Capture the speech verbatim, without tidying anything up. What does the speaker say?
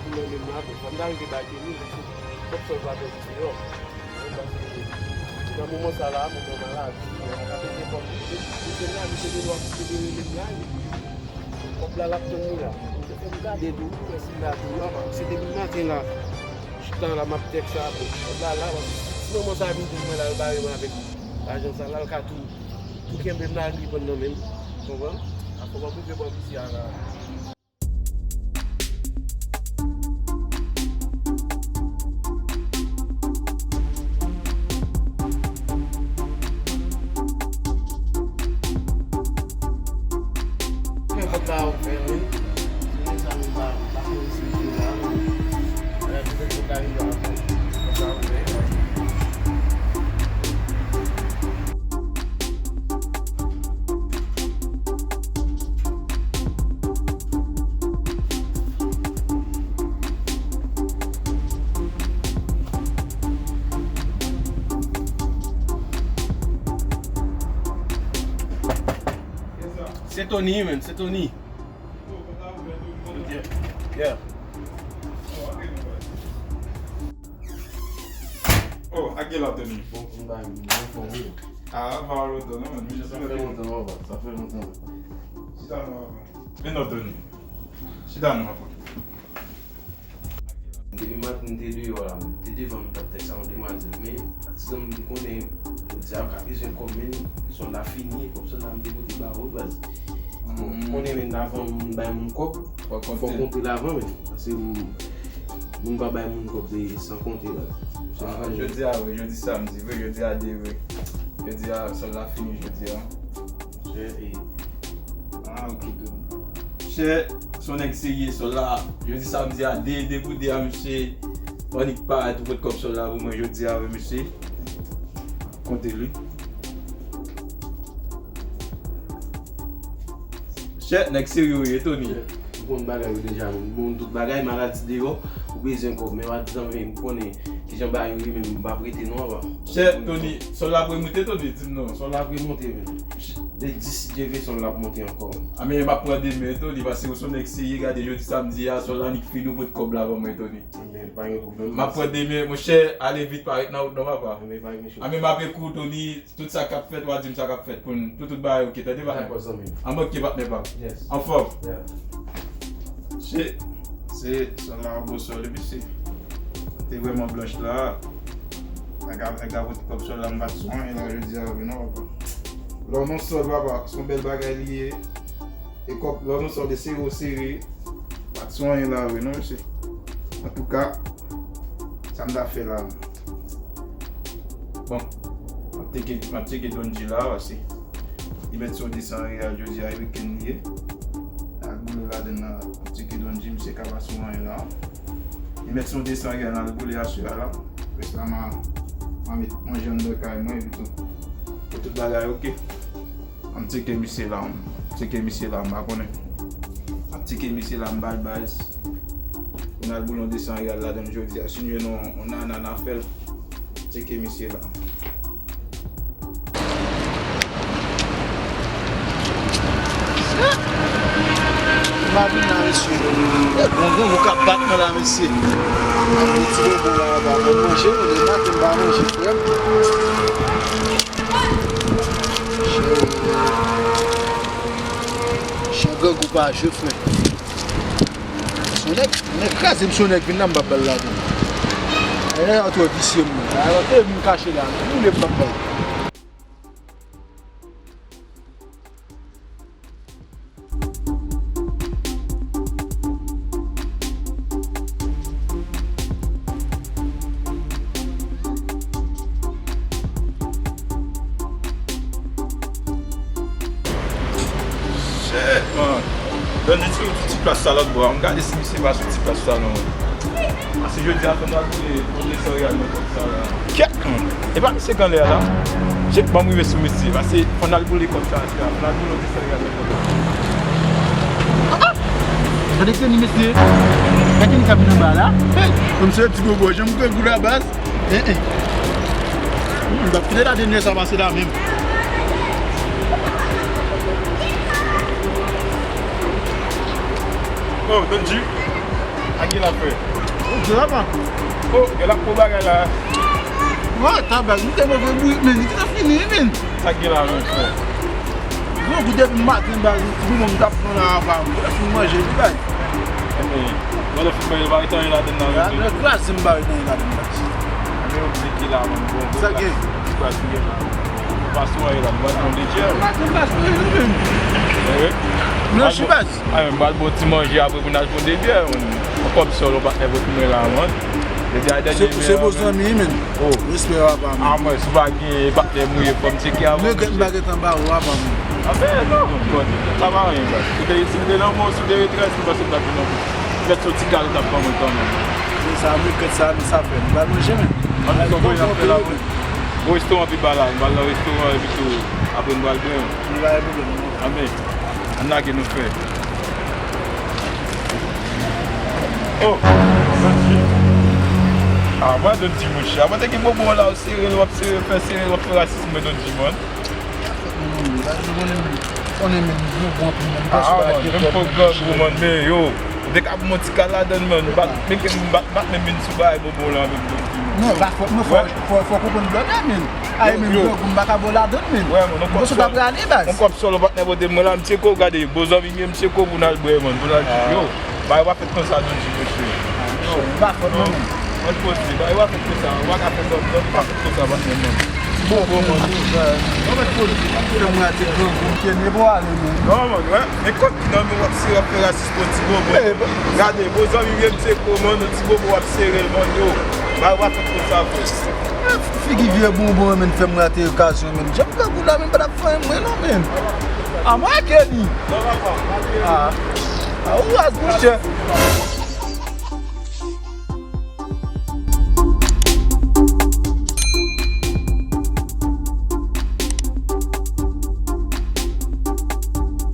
Nan menm la, bon, fò m ta rive bay Kenny, paske kòb sòl pa pèdi deyò. Wi, paske nan moman sa la, moman maladi, mwen pa ka pete kòb. Misye la, misye gen dwa pou te rele m la, wi. Kòb la, l ap tann li la. Misye fè m gade tou, wi, mwen si la tou, non, paske depi maten la, chita la, m ap tèks sa, bon, kòb la, la, paske si moman sa vin jwenn mwen la, yo bare mwen avèk lajan sa la, l ka tou, tou kenbe m la, li pran nan men m. Konprann? Afè w ap rive bò misye a la. Men pòt la ouvè, wi. Se sa nou pa, pa fè yon ti videyo la, non. Lè petèt nou ka rive apre. Pòt la ouvè. Se Tony menm, se Tony. Ok. Yeah. Oh, a ki lè w te vini? Bon, m bay, m anfòm, wi. Ah, pa lontan, non, men. Sa fè lontan, papa. Sa fè lontan. Chita non, papa. Men non, Tony. Chita non, papa. Depi maten, m te deyò la, m te devan, m t ap tèks a yon demwazèl, men aksidan m te konnen, jodi a, m ka bezwen kòb, men sòl la fini, kòb sòl la, m te pote ba ou, baz. Bon, konnen, men avan m bay moun kòb, fò konte l avan, men. Paske m, moun pa bay moun kòb, se san konte, baz. Ah, jodi a, wi, jodi samdi, wi, jodi a de, wi. Jodi a, sòl la fini, jodi a. Chè, e. Ah, ok, tou. Chè, se yon nèg serye, sòl la. Jodi samdi a, de, de pou de a, mesye. Annik parèt, ou pot kòb sòl la pou mwen, jodi a, wi, mesye. Konte li. Chè, nèg serye ou ye, Tony. Chè, ou konn bagay yo deja, men. Bon, tout bagay, maladi deyò, ou bezwen kòb, men pa di zanmi, ou konnen kijan bagay yo ye, men m p ap rete non, apa. Chè, Tony, sòl la ap remonte, Tony, di m non. Sòl la ap remonte, men. De dis, si Dye vle, sòl la ap monte ankò. A, men m ap pran demen, Tony, paske ou se yon nèg serye, gade, jodi samdi a, sòl la annik fini, ou pot kòb la ban mwen, Tony. Men pa gen pwoblèm. M ap pran demen, monchè, ale vit, pa ret nan wout non, papa. Men pa gen chans. A, men m ap ekri w, Tony. Tout sa k ap fèt, w a di m sa k ap fèt pou n, pou tout bagay oke, tande pa? Dakò, zanmi m. An oke, patnè pa m. Yes. Anfòm. Yeah. Se, se sòl la, gwo sòl, epi se, te vrèman blanch la. Nèg la, nèg la pote kòb sòl la, m pa t sou anyen la, jodi a, wi, non, papa. Lè w nan sòl, papa, se yon bèl bagay li ye. E kòb, lè w nan sòl, se sere w sere. Pa t sou anyen la, wi, non, mesye. Antouka, sa m ta fè la. Bon, m ap tcheke, m ap tcheke Don G la, pase li mèt se yon de san reyal jodi a, e wikenn li ye. Al boule ladann nan, m ap tcheke Don G, misye ka pa sou anyen la. Li mèt se yon de san reyal, n al boule aswè a la. Rès la, m a, m a met manje anndan kay mwen, epi tou, pou tout bagay oke. Ann tcheke misye la, ann tcheke misye la, m pa konnen. Ann tcheke misye la, m ba l baz. Pou n al boule yon de san reyal ladann jodi a. Si n jwenn yon, yon nana, n a fè l. Tcheke misye la. M pa vin la, mesye. Bon, bon, ou ka bat mwen la, mesye. Yon ti bobo la, la, mwen manje, mwen manje, m pa manje, frè m. Jan grangou pa jwe, frè. Son nèg, nèg kraze m, son nèg vin la, m p ap ba l ladan. Ayayay, twò visye, moun. Ayayay, e moun kache la, moun vle m p ap ba l. Shit, man. Don G di sou ti plas sa lòt bò a. Ann gade si misye pa sou ti plas sa non. Paske jodi a fò n al boule yon de san reyal nan kòb sa la. Kèt, man. E pa misye k anlè a la. Shit, ban m rive sou misye. Paske fò n al boule kòb sa, fò n al boule yon de san reyal nan kòb sa. Ah, ah! Gade Kenny, mesye. Gade Kenny k ap vin anba la. Hey! Kòmsi ti bobo, janm grangou la baz. Eh, eh. M p ap kite la dènyè sa pase la menm. Oh, Don G. Sa gen la, frè? Ou di la, pa? Oh, gen la pou bagay la. Wè, tabak, nou te move bourik, men, li te fini, men. Sa gen la, men, frè? Bon, pou depi maten, baz, nou menm t ap pran la, apa, m te fin manje, li bay. Enben, mwen te fin manje, pa gen anyen ladann nan, men. Lè kraze m, pa gen anyen ladann, baz. Enben, yo di ki la, man, bon, bon. Sa gen? Ti baz, ti baz, gen la. Pas ou anyen la, m pral pran de djè. Maten, baz, mwen, nou menm. Eh wi. Blanchi, baz. A, men, m pral bon ti manje apre pou n al pran de byè, man. Yon kòb sòl, yon patnè pou mwen la, man. Depi a dènye Se, se bon zanmi, men. Oh. Respè, papa, men. A, mwen, si w pa gen patnè mwen, fò m tcheke avan. Regrèt m pa gentan ba ou, papa, men. A, men, non, bon, sa pa anyen, baz. Si w te, si w te nan mò, si w te retrès, m panse m t ap vin nan. Pèt soti kal t ap ban mwen kanmenm. Men sa, regrèt sa, men sa fè. M pral manje, men. An nou, sa w voye n ap fè la, mwen. Gon restoran pi ba la, m pral nan restoran, epi tou, apre m pral bwè. Li pa gen pwoblèm, non. Anben, ann lage nou frè. Oh, Don G. Ah, mwen Don G, monchè. Mwen te gen bobo la, w sere l, w ap sere, fè sere l, w ap fè rasis mwen, Don G, man. Ou konnen m, konnen m, bon, bon, bon, Ah, man, menm fòk grangou, man, men yo. Ou te ka pou mwen ti kal ladann, man. M bat, men ke m bat, bat, men vin sou bagay bobo la, men Don G, man. Non, pa fòt mwen, fò, fò, fò konprann blòdè, men. Ay, men, yo, grangou, m pa ka bo ladann, men. Wè, man, non, kòm sòl. Yon kòb sòl, yon patnè pote mwen la, m tcheke w, gade, bon zanmi m ye, m tcheke w pou n al bwè, man, pou n al, yo. Bagay pa fèt konsa, Don G, mesye. Non, pa fòt mwen menm. Mwen poze, bagay pa fèt konsa, ou pa ka fè zòt, zòt pa fèt konsa, patnè, man. Bon, bon, man. Mwen mèt poze, fè m rate grangou, m te ne pou ale, men. Non, man, wè, men kòb ki nan men w ap sere, w ap fè rasis pou ti bobo. Gade, bon zanmi m ye, m tcheke w, man, yon ti bobo w ap sere l, man, yo. Bagay pa fèt konsa, frè. Figi vye bonbon, men, fè m rate okazyon, men. Jan m grangou la, men, pa t ap fè anyen mwen, non, men. A mwen, Kenny. Ah. Ah, ou raz, monchè.